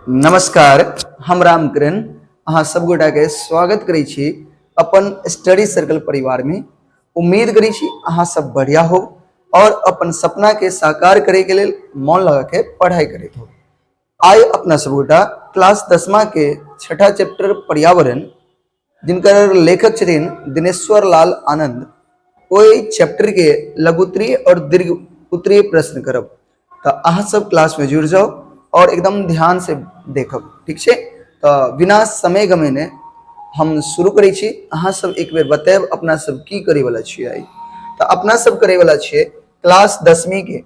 नमस्कार, हम रामकिरण अहाँ सब गोटा के स्वागत करै छी अपन स्टडी सर्कल परिवार में। उम्मीद करै छी अहाँ सब बढ़िया हो और अपन सपना के साकार करे के लेल मन लगा के पढ़ाई करैत हो। आइ अपना सब गोटा क्लास 10वां के छठा चैप्टर पर्यावरण, जिनकर लेखक छथिन दिनेश्वर लाल आनंद, ओहि चैप्टर के लघुत्तरीय और दीर्घ उत्तरीय प्रश्न करब। तो अहाँ सब क्लास में जुड़ जाओ और एकदम ध्यान से देखब, ठीक छै? तो बिना समय गमेने हम शुरू करै छी। अहाँ सब एक बेर बतायब अपना सब की करे वाला छियै आइ। तो अपना सब करे वाला छियै क्लास 10वीं के,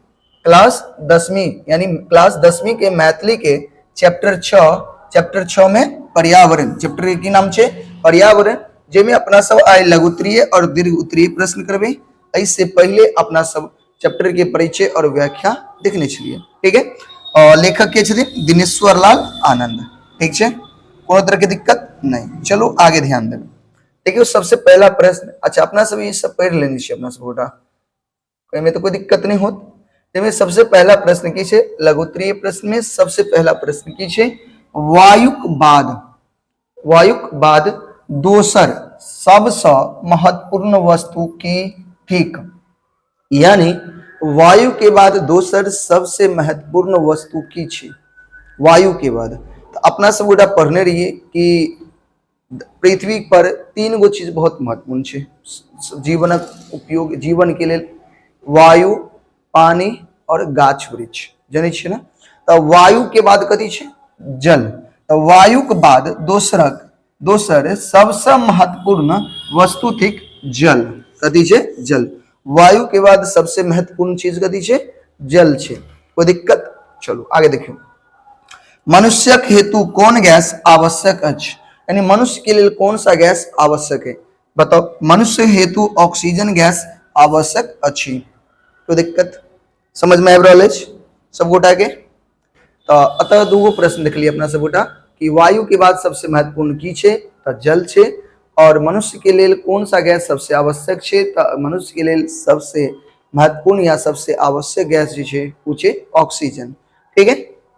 क्लास 10वीं यानी क्लास 10वीं के मैथिली के चैप्टर 6, चैप्टर 6 में पर्यावरण, चैप्टर के की नाम छै? पर्यावरण, जाहिमे अपना सब आइ लघुत्तरीय और दीर्घ उत्तरीय प्रश्न करबै। एहिसे पहिले अपना सब चैप्टर के परिचय और व्याख्या देखने छलियै, ठीक है? और लेखक के छथिन दिनेश्वर लाल आनंद, ठीक छै? कोनो तरह के दिक्कत नहीं। चलू आगे ध्यान देबै। देखियौ सबसे पहला प्रश्न। अच्छा, अपना सब ई सब पढ़ि लेने छियै अपना सब गोटा, एहिमे तऽ कोई दिक्कत नहीं होत। एहिमे सबसे पहला प्रश्न की छै? लघुत्तरीय प्रश्न में सबसे पहला प्रश्न की छै? वायुक बाद, वायुक बाद दोसर सबसँ महत्वपूर्ण वस्तु की ठीक? यानी वायु के बाद दोसर सबसे महत्वपूर्ण वस्तु की छै? वायु के बाद। तो अपना सब गोटा पढ़ने रहिए कि पृथ्वी पर तीन गो चीज बहुत महत्वपूर्ण छै जीवनक उपयोग, जीवन के लेल, वायु, पानी और गाछ वृक्ष, जनै छियै ने? तऽ वायु के बाद कथी छै? जल। तऽ वायु के बाद दोसरक दोसर सबसँ महत्वपूर्ण वस्तु थिक जल। कथी छै? जल। वायु के बाद सबसे महत्वपूर्ण चीज कथी छै? जल छै। कोई दिक्कत? चलू आगे देखियौ। मनुष्यक हेतु कौन गैस आवश्यक अछि? यानी मनुष्य के लिए कौन सा गैस आवश्यक है, बताओ। मनुष्य हेतु ऑक्सीजन गैस आवश्यक अछि। कोई दिक्कत? समझ में आबि रहल अछि सब गोटा के? तऽ अतः दूगो प्रश्न देखलियै अपना सब गोटा कि वायु के बाद सबसे महत्वपूर्ण की छै? तऽ जल छै। और मनुष्य के लेल कौन सा गैस सबसे आवश्यक छै? तऽ मनुष्य के लेल सबसे महत्वपूर्ण या सबसे आवश्यक गैस जे छै ओ छै ऑक्सीजन, ठीक है?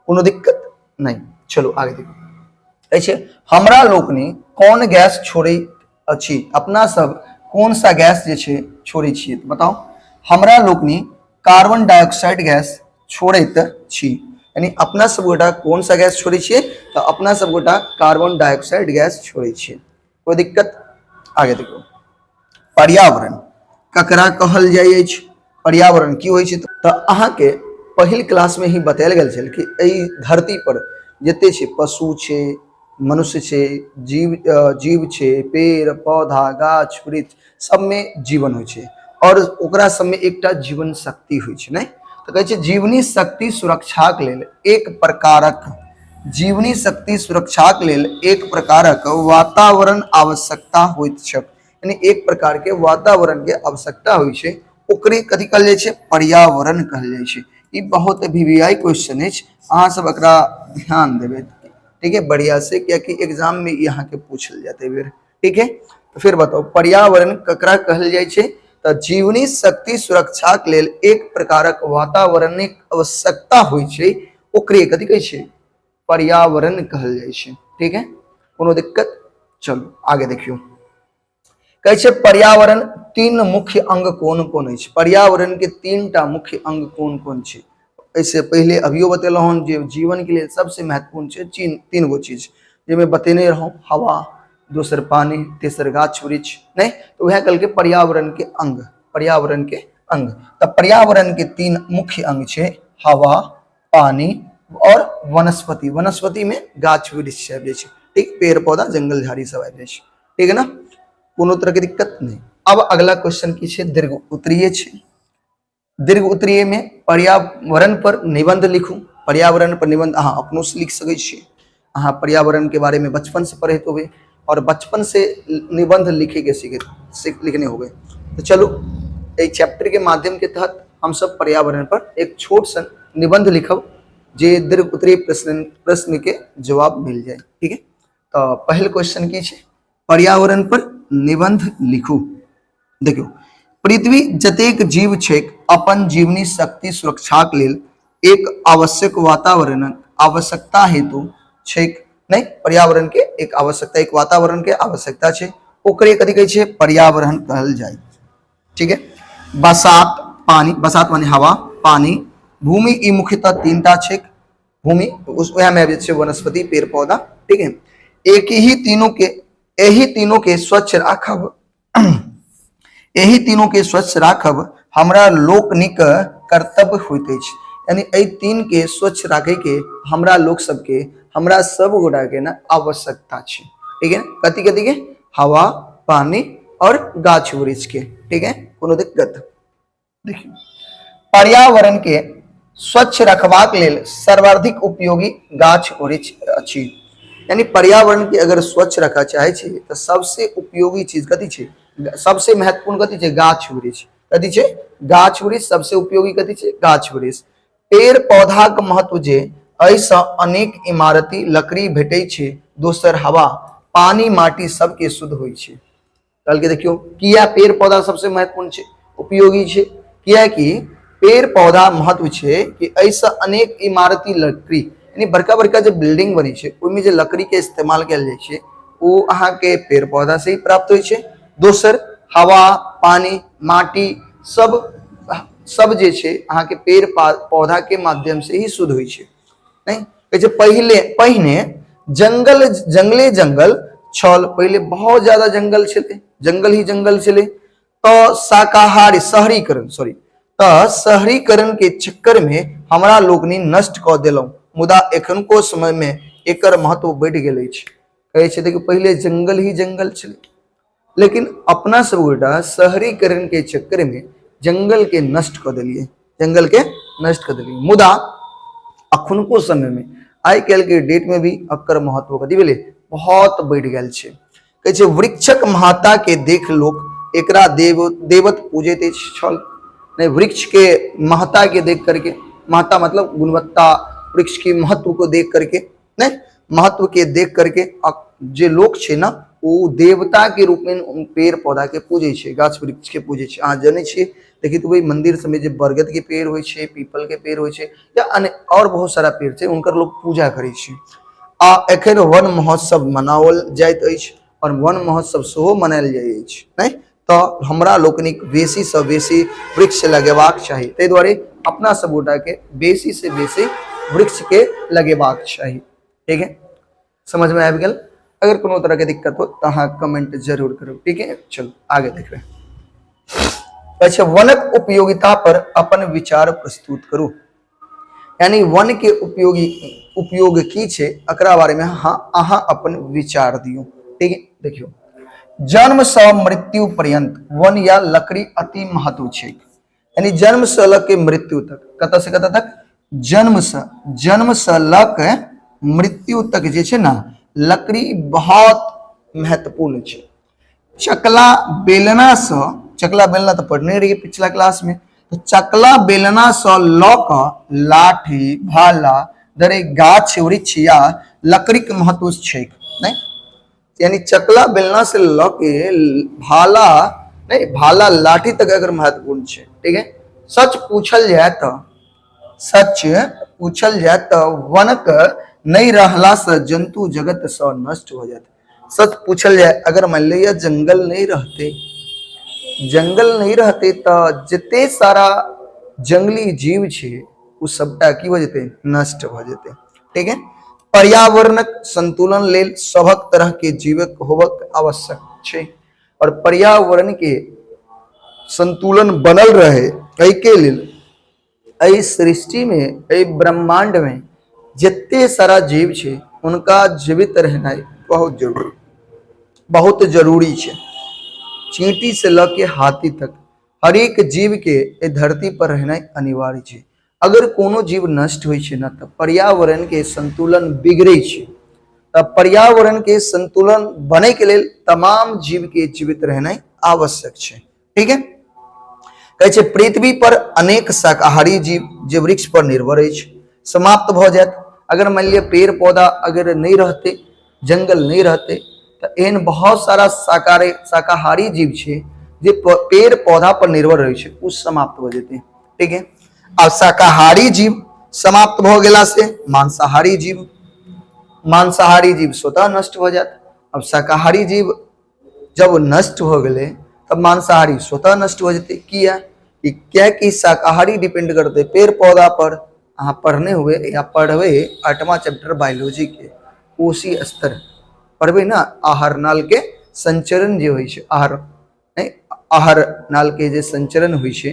कोनो दिक्कत नहीं। चलो आगे देखो। ऐसे हमरा लोकनि कौन गैस छोड़ैत अछि? अपना सब कौन सा गैस जे छै छोड़ै छियै, बताउ। हमरा लोकनि कार्बन डाइऑक्साइड गैस छोड़ैत छी। यानी अपना सब गोटा कौन सा गैस छोड़ै छियै? तऽ अपना सब गोटा कार्बन डाइऑक्साइड गैस छोड़ै छियै। कोई दिक्कत? आगे देखो। पर्यावरण ककरा कहल जाइ अछि? पर्यावरण की होइ छै? तऽ अहाँके पहिल क्लासमे ही बतायल गेल छल कि एहि धरती पर जते छै, पशु छै, मनुष्य छै, जीव जीव छै, पेड़ पौधा, गाछ वृक्ष, सबमे जीवन होइ छै और ओकरा सबमे एकटा जीवन शक्ति होइ छै, नहि? तऽ कहै छै जीवनी शक्ति सुरक्षाक लेल एक प्रकारक, जीवनी शक्ति सुरक्षाक लेल एक प्रकारक वातावरण आवश्यकता होइत छैक। यानी एक प्रकार के वातावरण के आवश्यकता होइ छै, ओकरे कथी कहल जाइ छै? पर्यावरण कहल जाइ छै। ई बहुत वीवीआई क्वेश्चन अछि, अहाँ सब एकरा ध्यान देबै, ठीक है? बढ़िया से, कियाकि एग्जाम में ई अहाँके पूछल जायत एहि बेर, ठीक है? तो फिर बताओ, पर्यावरण ककरा कहल जाइ छै? तऽ जीवनी शक्ति सुरक्षाक लेल एक प्रकारक वातावरणक आवश्यकता होइ छै, ओकरे कथी कहै छै? पर्यावरण कहल जाइ छै, ठीक है? कोनो दिक्कत? चलू आगे देखियौ। कहै छै पर्यावरण तीन मुख्य अंग कोन कोन अछि? पर्यावरण के तीन टा मुख्य अंग कोन कोन छै? एहिसे पहिले अभियो बतेलहुँ हन जे जीवन के लेल सबसे महत्वपूर्ण छै तीन गो चीज, जाहिमे बतेने रहौं हवा, दोसर पानी, तेसर गाछ वृक्ष, नहि? तऽ वएह कहलकै पर्यावरण के अंग, पर्यावरण के अंग। तऽ पर्यावरण के तीन मुख्य अंग छै हवा, पानी और वनस्पति। वनस्पति में गाछ वृक्ष आबि जाइ छै, ठीक? पेड़ पौधा, जंगल झाड़ी सब आबि जाइ छै, ठीक है ना? कोनो तरह के दिक्कत नहीं। अब अगला क्वेश्चन की छै? दीर्घ उत्तरीय छै। दीर्घ उत्तरीय में पर्यावरण पर निबंध लिखू। पर्यावरण पर निबंध अहाँ अपनो से लिख सकै छियै। अहाँ पर्यावरण के बारे में बचपन से पढ़ैत होबै और बचपन से निबंध लिखे के सीखे सीख लिखने होबै। तो चलू, एहि चैप्टर के माध्यम के तहत हम सब पर्यावरण पर एक छोट सन निबंध लिखब जे दीर्घ उत्तरीय प्रश्न प्रश्न के जवाब मिल जाए, ठीक है? तो पहिल क्वेश्चन की छै? पर्यावरण पर निबंध लिखू। देखियौ, पृथ्वी जतेक जीव छैक अपन जीवनी शक्ति सुरक्षाक लेल एक आवश्यक वातावरणक आवश्यकता हेतु छैक नहि, पर्यावरण के एक आवश्यकता, एक वातावरण के आवश्यकता छै, ओकरे कथी कहै छै? पर्यावरण कहल जाय। ठीक है। बसात पानी, बसात माने हवा, पानी, भूमि, ई मुख्यतः तीनटा छैक। भूमि वएह में आबि छै वनस्पति, पेड़ पौधा। ठीक है। एक ही तीनों के, एहि तीनों के स्वच्छ राखब, एहि तीनों के स्वच्छ राखब हमरा लोकनिक कर्तव्य होइत अछि। यानी एहि तीन के स्वच्छ राखे के हमरा लोक सबके, हमरा सब गोटा के ना आवश्यकता छै। ठीक है। कथी कथी के? हवा, पानी और गाछ वृक्ष के। ठीक है, कोनो दिक्कत? देखियौ, पर्यावरण के स्वच्छ रखबाक लेल सर्वाधिक उपयोगी गाछ वृक्ष अछि। यानी पर्यावरण के अगर स्वच्छ रखा चाहे छी तऽ सबसे उपयोगी चीज कथी छै? सबसे महत्वपूर्ण कथी छै? गाछ वृक्ष। कथी छै? गाछ वृक्ष। सबसे उपयोगी कथी छै? गाछ वृक्ष। पेड़ पौधा के महत्व जे एहिसँ अनेक इमारती लकड़ी भेटै छै, दोसर हवा, पानी, माटी सबके शुद्ध होइ छै। कहलकै देखियौ, किया पेड़ पौधा सबसे महत्वपूर्ण छै, उपयोगी छै? कियाकि पेड़ पौधा महत्व छै कि एहिसँ अनेक इमारती लकड़ी, यानी बड़का बड़का जे बिल्डिंग बनै छै ओहिमे जे लकड़ी के इस्तेमाल कयल जाइ छै ओ अहाँके पेड़ पौधा से ही प्राप्त होइ छै। दोसर हवा, पानी, माटी सब सब जे छै अहाँके पेड़ पौधा के माध्यम से ही शुद्ध होइ छै। नहि कहै छै, पहिले पहिने जंगल जंगले जंगल छल, पहिले बहुत ज्यादा जंगल छलै, जंगल ही जंगल छलै, तऽ शाकाहारी शहरीकरण, सॉरी, तऽ शहरीकरण के चक्कर में हमरा लोकनि नष्ट कऽ देलहुँ, मुदा एखनको समय में एकर महत्व बढ़ि गेल अछि। कहै छै देखियौ, पहिले जंगल ही जंगल छलै, लेकिन अपना सब गोटा शहरीकरण के चक्कर में जंगल के नष्ट कऽ देलियै, जंगल के नष्ट कऽ देलियै, मुदा अखुनको समय में आइ काल्हि के डेट में भी एकर महत्व कथी भेलै? बहुत बढ़ि गेल छै। कहै छै वृक्षक महत्ता के देख लोक एकरा देव देवत पूजैत अछि छल। नहीं, वृक्ष के महत्ता के देख करके, महत्ता मतलब गुणवत्ता, वृक्ष के महत्व को देख करके, नहीं, महत्व के देख करके जे लोक छै ने ओ देवता के रूप में पेड़ पौधा के पूजै छै, गाछ वृक्ष के पूजै छै। अहाँ जनै छियै, देखित होबै मंदिर सबमे जे बरगद के पेड़ होइ छै, पीपल के पेड़ होइ छै या अन्य और बहुत सारा पेड़ छै, हुनकर लोक पूजा करै छै। आ एखन वन महोत्सव मनाओल जाइत अछि और वन महोत्सव सेहो मनायल जाइ अछि। नहि तऽ हमरा लोकनिक बेसीसँ बेसी वृक्ष लगेबाक चाही, ताहि दुआरे अपना सब गोटाके बेसीसँ बेसी वृक्षके लगेबाक चाही। ठीक है, समझमे आबि गेल? अगर कोनो तरहके दिक्कत हो तऽ अहाँ कमेंट जरूर करू। ठीक है, चलू आगे देखबै। अच्छा, वनक उपयोगिता पर अपन विचार प्रस्तुत करू। यानी वन के उपयोगी उपयोग की छै, एकरा बारे में अहाँ अहाँ अपन विचार दियौ। ठीक है, देखियौ, जन्म से मृत्यु पर्यंत वन या लकड़ी अति महत्व छै। यानी जन्म से लऽ के मृत्यु तक, कतऽ से कतऽ तक? जन्म से लऽ के मृत्यु तक जे छै ने लकड़ी बहुत महत्वपूर्ण छै। चकला बेलना से, चकला बेलना तऽ पढ़ने रहियै पिछला क्लास में, तऽ चकला बेलना से लऽ कऽ लाठी भाला धरि गाछ वृक्ष या लकड़ीक महत्व छैक। नहीं, यानी चकला बेलना से लऽ के भाला, नहीं, भाला लाठी तक अगर महत्वपूर्ण छै। ठीक है, सच पूछल जाय तऽ, सच पूछल जाय तऽ वनक नहि रहला से जंतु जगत से नष्ट हो जात। सच पूछल जाय, अगर मान लिअ जंगल नहीं रहते, जंगल नहीं रहते तऽ जते सारा जंगली जीव छै ओ सबटा की भऽ जेतै? नष्ट भऽ जेतै। ठीक है, पर्यावरणक संतुलन लेल सभक तरह के जीवक होबक आवश्यक छै और पर्यावरण के संतुलन बनल रहे एहिके लेल एहि सृष्टि में, एहि ब्रह्मांड में जते सारा जीव छै हुनका जीवित रहनाइ बहुत जरूरी, बहुत जरूरी छै। चींटी से लऽ के हाथी तक हरेक जीव के एहि धरती पर रहनाइ अनिवार्य छै। अगर कोनो जीव नष्ट होइ छै ने तऽ पर्यावरण के संतुलन बिगड़ै छै। तऽ पर्यावरण के संतुलन बनै के लेल तमाम जीव के जीवित रहनाइ आवश्यक छै। ठीक है, कहै छै पृथ्वी पर अनेक शाकाहारी जीव जे वृक्ष पर निर्भर अछि समाप्त भऽ जायत। अगर मान लिअ पेड़ पौधा अगर नहि रहतै, जंगल नहि रहतै, तऽ एहन बहुत सारा शाकाहारी शाकाहारी जीव छै जे पेड़ पौधा पर निर्भर रहै छै, ओ समाप्त भऽ जेतै। ठीक है, आब शाकाहारी जीव समाप्त भऽ गेला से मांसाहारी जीव मांसाहारी जीव स्वतः नष्ट भऽ जायत। आब शाकाहारी जीव जब नष्ट भऽ गेलै तब मांसाहारी स्वतः नष्ट भऽ जेतै। किया? कियाकि शाकाहारी डिपेंड करतै पेड़ पौधा पर। अहाँ पढ़ने हुए या पढ़बै 8वां चैप्टर बायोलॉजी के कोशी स्तर पढ़बै ने, आहार नाल के संचरण जे होइ छै, आहार नहि, आहार नाल के जे संचरण होइ छै,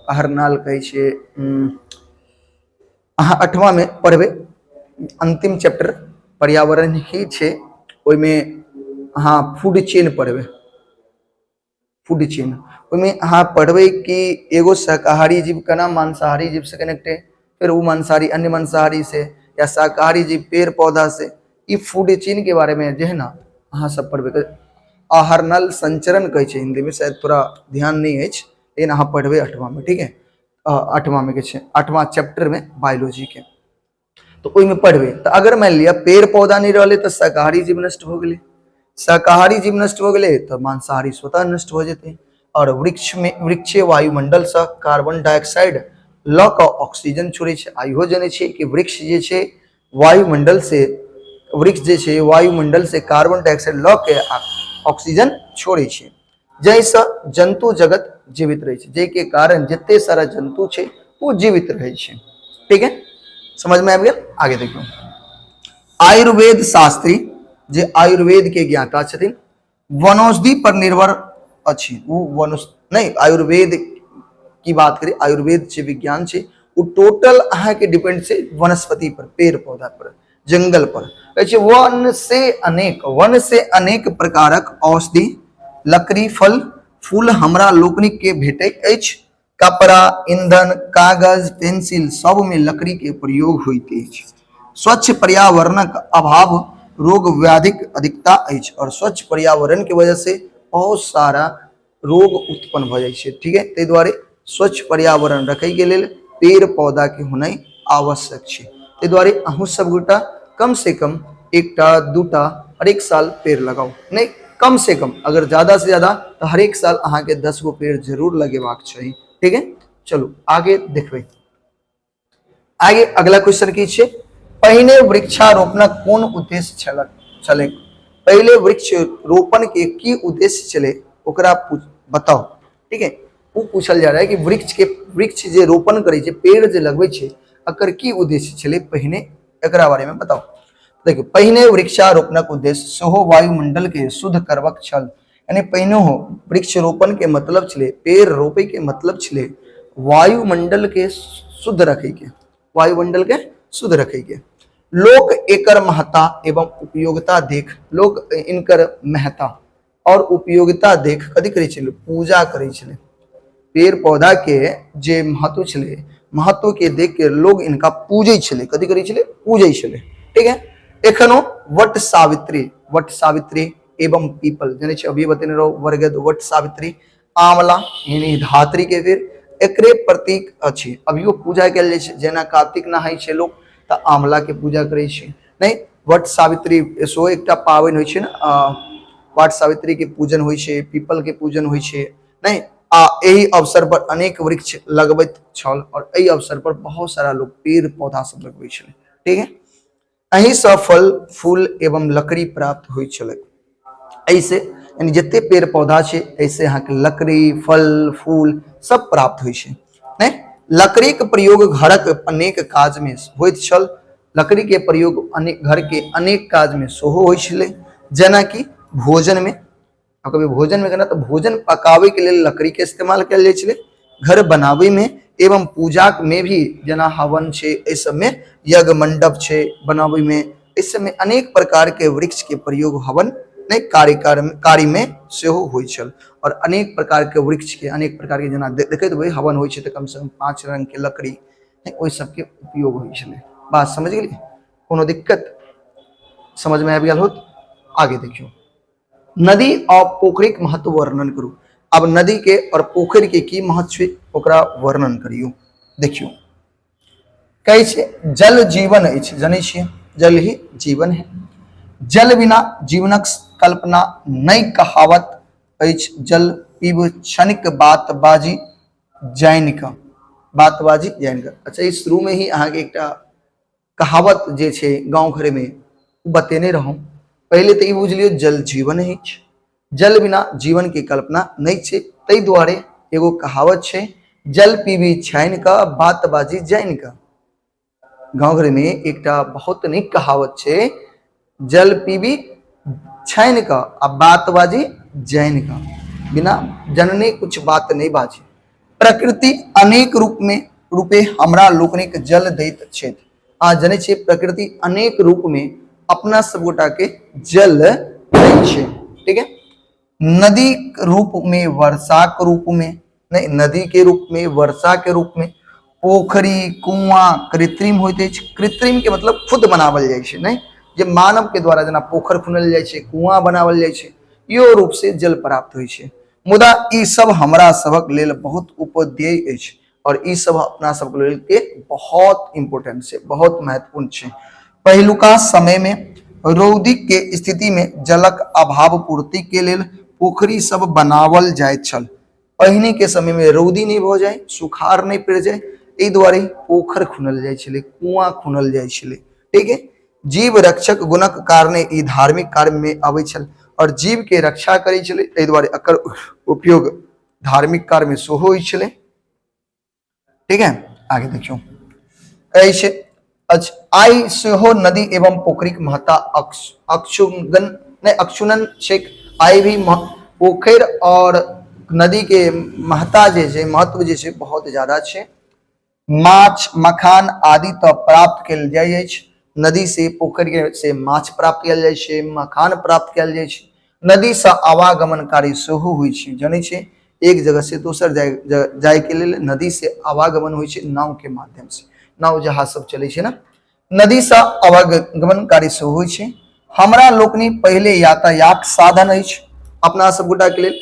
आहार नाल कहै छै। अहाँ 8वांमे पढ़बै, अंतिम चैप्टर पर्यावरण ही छै, ओहिमे अहाँ फूड चेन पढ़बै। फूड चेन ओहिमे अहाँ पढ़बै कि एगो शाकाहारी जीव केना मांसाहारी जीवसँ कनेक्ट है, फेर ओ मांसाहारी अन्य मांसाहारी से, या शाकाहारी जीव पेड़ पौधा से। ई फूड चेन के बारेमे जे है ना अहाँ सब पढ़बै। आहार नल संचरण कहै छै हिन्दीमे, शायद थोड़ा ध्यान नहि अछि, लेकिन अहाँ पढ़बै 8वांमे, ठीक है? 8वांमे के छै, 8वां चैप्टरमे बायोलॉजीके, तऽ ओहिमे पढ़बै। तऽ अगर मानि लिअ पेड़ पौधा नहि रहलै तऽ शाकाहारी जीव नष्ट भऽ गेलै, शाकाहारी जीव नष्ट भऽ गेलै तऽ मांसाहारी स्वतः नष्ट भऽ जेतै। आओर वृक्षमे वृक्षे वायुमंडलसँ कार्बन डाइऑक्साइड लऽ कऽ ऑक्सीजन छोड़ै छै। आ इहो जनै छियै कि वृक्ष जे छै वायुमंडल से, वृक्ष जे छै वायुमंडल से कार्बन डाइऑक्साइड लऽ के आ ऑक्सीजन छोड़ै छै, जाहिसँ जन्तु जगत जीवित रहै छै, जाहिके कारण जते सारा जन्तु छै ओ जीवित रहै छै। ठीक है, समझमे आबि गेल? आगे देखियौ, आयुर्वेद शास्त्री जे आयुर्वेद के ज्ञाता छथिन वनौषधि पर निर्भर अछि। ओ वनौष नहि, आयुर्वेद की बात करी, आयुर्वेद छै विज्ञान छै, ओ टोटल अहाँके डिपेंड छै वनस्पति पर, पेड़ पौधा पर, जंगल पर। कहै छै वन से अनेक, वन से अनेक प्रकारक औषधि, लकड़ी, फल, फूल हमरा लोकनिक के भेटैत अछि। कपड़ा, ईंधन, कागज, पेंसिल सब में लकड़ी के प्रयोग होइत अछि। स्वच्छ पर्यावरणक अभाव रोग व्याधिक अधिकता अछि, और स्वच्छ पर्यावरण के वजह से बहुत सारा रोग उत्पन्न भऽ जाइ छै। ठीक है, ताहि दुआरे स्वच्छ पर्यावरण रखैके लेल पेड़ पौधाके होनाइ आवश्यक छै। ताहि दुआरे अहूँ सब गोटा कम से कम एकटा दूटा हरेक साल पेड़ लगाउ, नहि कम से कम, अगर ज्यादा से ज्यादा तऽ हरेक साल अहाँके 10 गो पेड़ जरूर लगेबाक चाही। ठीक है, चलू आगे देखबै। आगे अगला क्वेश्चन की छै, पहिने वृक्षारोपणक कोन उद्देश्य छलक छलै? पहिले वृक्ष रोपण के की उद्देश्य छलै ओकरा बताउ। ठीक है, ओ पूछल जा रहा है कि वृक्ष के, वृक्ष जे रोपण करै छै, पेड़ जे लगबै छै, एकर की उद्देश्य छलै पहिने, एकरा बारे में बताउ। देखियौ, पहिने वृक्षारोपणक उद्देश्य सेहो वायुमंडल के शुद्ध करबाक छल। यानी पहिने हो वृक्षरोपण के मतलब छलै, पेड़ रोपे के मतलब छलै वायुमंडल के शुद्ध रखे के, वायुमंडल के शुद्ध रखे के। लोक एकर महत्ता एवं उपयोगिता देख, लोक इनकर महत्ता और उपयोगिता देख कथी करै छलै? पूजा करै छलै। पेड़ पौधा के जे महत्व छलै, महत्व के देख के लोग इनका पूजै छलै। कथी करै छलै? पूजै छलै। ठीक है, एखनो वट सावित्री, वट सावित्री एवं पीपल जनै छै, अभी बतेने रहो, बरगद, वट सावित्री, आंवला यानी धात्री के फिर एकरे प्रतीक अछि। अभियो पूजा कयल जाइ छै, जेना कार्तिक नहाय छै लोक तऽ आंवला के पूजा करै छै, नहि? वट सावित्री सेहो एकटा पाबनि होइ छै ने, वट सावित्री के पूजन होइ छै, पीपल के पूजन होइ छै, नहि? आ एहि अवसर पर अनेक वृक्ष लगबैत छल, और एहि अवसर पर बहुत सारा लोग पेड़ पौधा सब लगबै छलै। ठीक है, एहिसँ फल फूल एवं लकड़ी प्राप्त होइ छलै। एहिसे यानी जते पेड़ पौधा छै एहिसे अहाँके लकड़ी, फल फूल सब प्राप्त होइ छै, नहि? लकड़ीके प्रयोग घरक अनेक काजमे होइत छल। लकड़ीके प्रयोग अनेक घरके अनेक काजमे सेहो होइ छलै, जेनाकि भोजनमे। आ कभी भोजनमे केना तऽ भोजन पकाबैके लेल लकड़ीके इस्तेमाल कयल जाइ छलै, घर बनाबैमे एवं पूजामे भी, जेना हवन छै एहि सबमे, यज्ञ मंडप छै बनाबैमे, एहि सबमे अनेक प्रकारके वृक्षके प्रयोग हवन नहि कार्यमे सेहो होइ छल। आओर अनेक प्रकारके वृक्षके, अनेक प्रकारके जेना देखैत हेबै हवन होइ छै तऽ कमसँ कम 5 रङ्गके लकड़ी ओहि सबके उपयोग होइ छलै। बात समझ गेलियै? कोनो दिक्कत समझमे आबि गेल होत? आगे देखियौ, नदी आ पोखरिक महत्व वर्णन करू। अब नदी के और पोखरि के की महत्व छै ओकरा वर्णन करियौ। देखियौ, कहै छै जल जीवन अछि, जनै छियै जल ही जीवन है, जल बिना जीवनक कल्पना नहि कहावत अछि, जल पीब क्षणिक बात बाजी जानि कऽ, बात बाजी जानि कऽ। अच्छा, ई शुरू में ही अहाँके एकटा कहावत जे छै गाँव घरमे बतेने रहूँ। पहिले तऽ ई बुझि लियौ, जल जीवन अछि, जल बिना जीवन के कल्पना नहि छै। ताहि दुआरे एगो कहावत छै, जल पीबी छानि कऽ, बात बाजी जानि कऽ। गाँव घर में एकटा बहुत नीक कहावत छै, जल पीबी छानि कऽ आ बात बाजी जानि कऽ, बिना जनने कुछ बात नहि बाजी। प्रकृति अनेक रूप में रूपे हमरा लोकनिक जल दैत छथि। अहाँ जनै छियै, प्रकृति अनेक रूप में अपना सब गोटा के जल दै छै, ठीक है? नदी रूप में, वर्षाक रूप में, नहीं, नदी के रूप में, वर्षा के रूप में, पोखरि, कुआं कृत्रिम होइत अछि। कृत्रिम के मतलब खुद बनावल जाइ छै, नहीं जे मानव के द्वारा, जेना पोखरि खुनल जाइ छै, कुआं बनावल जाइ छै, इहो रूप से जल प्राप्त होइ छै। मुदा ई सब हमरा सबक लेल बहुत उपदेय अछि और ई सब अपना सबके लेल के बहुत इम्पोर्टेंट छै, बहुत महत्वपूर्ण छै। पहिलुका समय में रौदी के स्थिति में जलक अभाव पूर्ति के लेल पोखरि सब बनावल जाइत छल। पहिने के समय में रौदी नहीं भऽ जाय, सुखाड़ नहीं पड़ि जाय, एहि दुआरे पोखरि खुनल जाइ छलै, कुआं खुनल जाइ छलै, ठीक है? जीव रक्षक गुणक कारणे ई धार्मिक कार्य में अबै छल और जीव के रक्षा करै छलै, एहि दुआरे एकर उपयोग धार्मिक कार्य में सेहो होइ छलै, ठीक है? आगे देखियौ, कहै छै अच्छा, आइ सेहो नदी एवं पोखरिक महत्ता अक्षुगन नहि अक्षुणन छै। आइ भी पोखरि और नदी के महत्ता जे छै, महत्व जे छै, बहुत ज्यादा छै। माछ मखान आदि तऽ प्राप्त कयल जाइ अछि नदी से, पोखरि के से माछ प्राप्त कयल जाइ छै, मखान प्राप्त कयल जाइ छै। नदी से आवागमन कार्य सेहो होइ छै। जनै छै, एक जगह से दोसर जाय के लेल नदी से आवागमन होइ छै, नाव के माध्यम से, नाव जहाज सब चलै छै ने, नदी से आवागमन कार्य सेहो होइ छै। हमरा लोकनि पहिले यातायात साधन अछि अपना सब गोटा के लेल।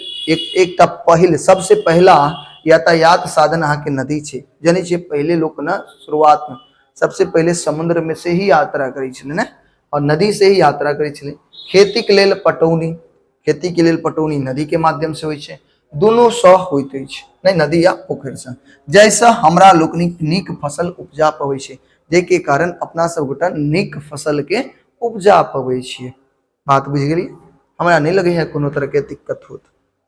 एकटा पहिल सबसे पहिला यातायात साधन अहाँके नदी छै। जनै छियै, पहिले लोक ने शुरुआत में सबसे पहिले समुद्र में से ही यात्रा करै छलै ने, और नदी से ही यात्रा करै छलै। खेती के लेल पटौनी, खेती के लेल पटौनी नदी के माध्यम से होइ छै। दुनू सँ होइत अछि नहि, नदी या पोखरिसँ, जाहिसँ हमरा लोकनिक नीक फसल उपजा पबै छै, जाहिके कारण अपना सब गोटा नीक फसलके उपजा पबै छियै। बात बुझि गेलियै? हमरा नहि लगैए कोनो तरहके दिक्कत होत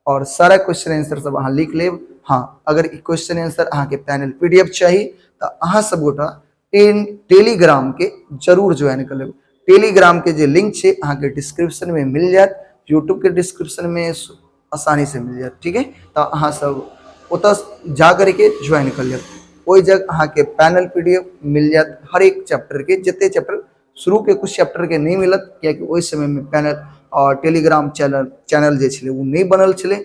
और सारा क्वेश्चन आंसर सब अहाँ लिख लेब। हाँ, अगर ई क्वेश्चन आंसर अहाँके पैनल पीडीएफ चाही तऽ अहाँ सब गोटा टेलीग्राम के जरूर ज्वाइन कर लेब। टेलीग्राम के जे लिंक छै अहाँके डिस्क्रिप्शन में मिल जायत, यूट्यूब के डिस्क्रिप्शन में आसानी से मिल जायत, ठीक है? तऽ अहाँ सब ओतऽ जा करके ज्वाइन कर लेब। ओहि जगह अहाँके पैनल पीडीएफ मिल जायत हरेक चैप्टर के, जते चैप्टर शुरू के कुछ चैप्टर के नहीं मिलत, कियाकि ओहि समय में पैनल और टेलीग्राम चैनल चैनल जे छलै ओ नहि बनल छलै।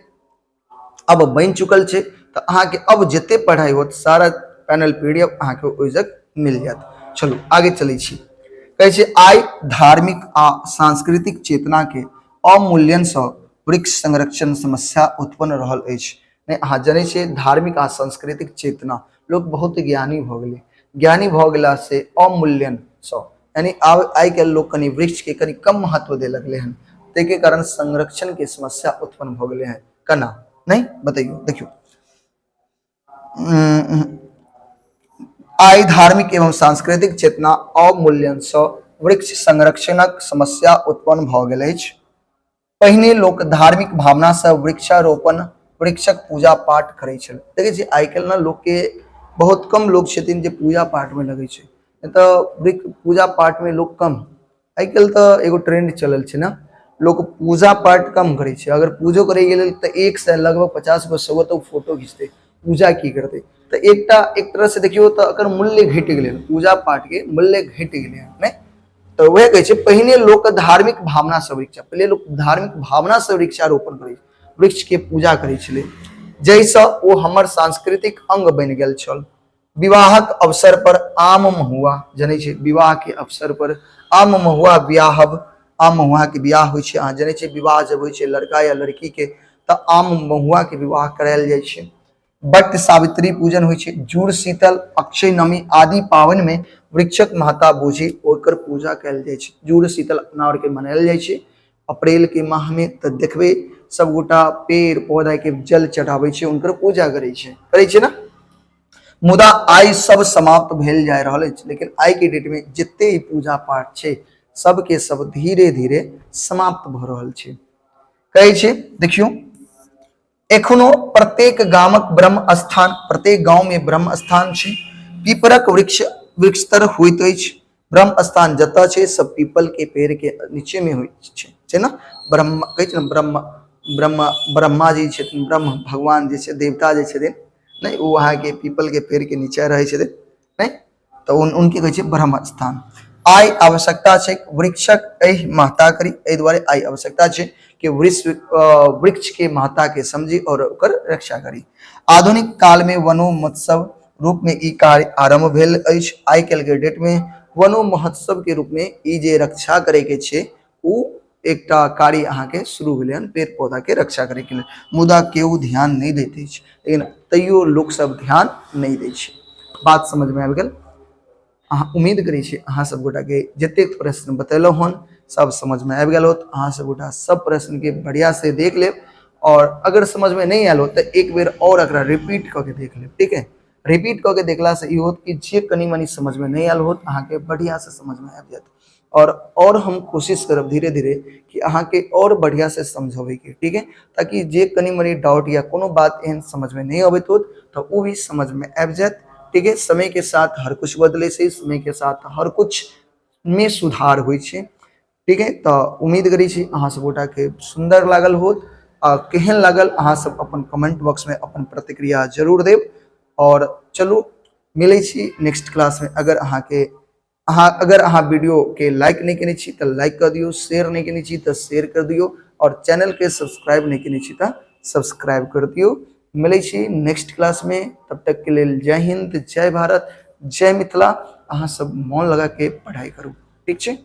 अब बनि चुकल छै, तऽ अहाँके अब जते पढ़ाइ होत सारा पैनल पीडीएफ अहाँके ओहि जगह मिल जायत। चलू आगे चलै छी। कहै छै, आइ धार्मिक आ सांस्कृतिक चेतना के अमूल्यन सँ वृक्ष संरक्षण समस्या उत्पन्न रहल अछि। नहि, अहाँ जनै छियै, धार्मिक आ सांस्कृतिक चेतना, लोक बहुत ज्ञानी भऽ गेलै। ज्ञानी भऽ गेला से अमूल्यन सँ, यानी आब आइ काल्हि लोक कनि वृक्ष के कनि कम महत्व दे लगलै हन, ताहिके कारण संरक्षण के समस्या उत्पन्न भऽ गेलै हन। केना नहि बतैयौ? देखियौ, आइ धार्मिक एवं सांस्कृतिक चेतना अवमूल्यन सँ वृक्ष संरक्षणक समस्या उत्पन्न भऽ गेल अछि। पहिने लोक धार्मिक भावना से वृक्षारोपण, वृक्षक पूजा पाठ करै छल। देखै छियै, आइ काल्हि ने लोकके बहुत कम लोक छथिन जे पूजा पाठमे लगै छै, नहि तऽ वृक्ष पूजा पाठमे लोक कम। आइ काल्हि तऽ एगो ट्रेंड चलल छै ने, लोक पूजा पाठ कम करै छै। अगर पूजो करैके लेल तऽ एक से लगभग 50 गो 100 गो तऽ ओ फोटो घिचतै, पूजा की करतै? तऽ एकटा एक तरह से देखियौ तऽ एकर मूल्य घटि गेलै हन, पूजा पाठके मूल्य घटि गेलै हन। नहि तऽ वएह कहै छै, पहिने लोक धार्मिक भावना से वृक्ष, पहिले लोक धार्मिक भावना से वृक्षारोपण करै, वृक्ष के पूजा करै छलै, जाहिसँ ओ हमर सांस्कृतिक अंग बनि गेल छल। विवाहक अवसर पर आम महुआ, जनै छै, विवाह के अवसर पर आम महुआ बियाहब, आम महुआ के बियाह होइ छै। अहाँ जनै छै, विवाह जब होइ छै लड़का या लड़की के तऽ आम महुआ के विवाह करायल जाइ छै। वट सावित्री पूजन होइ छै, जुड़ शीतल, अक्षय नवमी आदि पाबनि में वृक्षक महत्ता बुझि ओकर पूजा कयल जाइ छै। जुड़ शीतल अपना आरके मनायल जाइ छै अप्रैल के माह में, तऽ देखबै सबगोटा पेड़ पौधा के जल चढ़ाबै छै, हुनकर पूजा करै छै, करै छै ने? मुदा आइ सब समाप्त भेल जा रहल अछि। लेकिन आइ के डेट में जते ई पूजा पाठ छै सबके सब धीरे धीरे समाप्त भऽ रहल छै। कहै छै देखियौ, एखनो प्रत्येक गामक ब्रह्म स्थान, प्रत्येक गांव में ब्रह्म स्थान छै। पीपरक वृक्ष वृक्षतर होइत अछि। ब्रह्म स्थान जतऽ छै सब पीपल के पेड़ के नीचे में होइत छै, छै ने? ब्रह्म कहै छै ने, ब्रह्म ब्रह्म ब्रह्मा जी छथिन, ब्रह्म भगवान जे छै, देवता जे छथिन नहि, ओ अहाँके पीपल के पेड़ के नीचे रहै छथिन नहि, तऽ उनके कहै छै ब्रह्म स्थान। आइ आवश्यकता छै वृक्षक एहि महत्ता करी, एहि दुआरे आइ आवश्यकता छै कि वृक्ष वृक्ष के महत्ता के समझी और ओकर रक्षा करी। आधुनिक काल में वनो महोत्सव रूप में ई कार्य आरंभ भेल अछि। आइ काल्हि के डेट में वनो महोत्सव के रूप में ई जे रक्षा करे के छै, ओ एकटा कार्य अहाँके शुरू भेलै हन पेड़ पौधा के रक्षा करे के लेल। मुदा केओ ध्यान नहि दैत अछि, लेकिन तैयो लोक सब ध्यान नहि दै छै। बात समझ में आबि गेल? अहाँ उम्मीद करै छी अहाँ सब गोटा के जतेक प्रश्न बतेलहुँ हन सब समझ में आबि गेल होत। अहाँ सब गोटा सब प्रश्न के बढ़िया से देख लेब, और अगर समझ में नहीं आयल हो तऽ एक बेर और एकरा रिपीट कऽ के देख लेब, ठीक है? रिपीट कऽ के देखला से ई होत कि जे कनि मनि समझ में नहीं आयल होत अहाँके बढ़िया से समझ में आबि जायत। और हम कोशिश करब धीरे धीरे कि अहाँके और बढ़िया से समझबै के, ठीक है? ताकि जे कनि मनि डाउट या कोनो बात एहन समझ में नहीं अबैत होत तऽ ओ भी समझ में आबि जायत, ठीक है? समय के साथ हर कुछ बदलै छै, समय के साथ हर कुछ में सुधार होइ छै, ठीक है? तऽ उम्मीद करै छी अहाँ सब गोटाके सुन्दर लागल होत, आ केहन लागल अहाँ सब अपन कमेंट बॉक्स में अपन प्रतिक्रिया जरूर देब। और चलू मिलै छी नेक्स्ट क्लास में। अगर अहाँके अहाँ अगर अहाँ वीडियो के लाइक नहीं केने छी तऽ लाइक कर दियौ, शेयर नहीं केने छी तऽ शेयर कर दियौ, और चैनल के सब्सक्राइब नहीं केने छी तऽ सब्सक्राइब कर दियौ। मिलै छी नेक्स्ट क्लास में, तब तक के लेल जय हिंद, जय भारत, जय मिथिला। अहाँ सब मोन लगा के पढ़ाई करू, ठीक छै?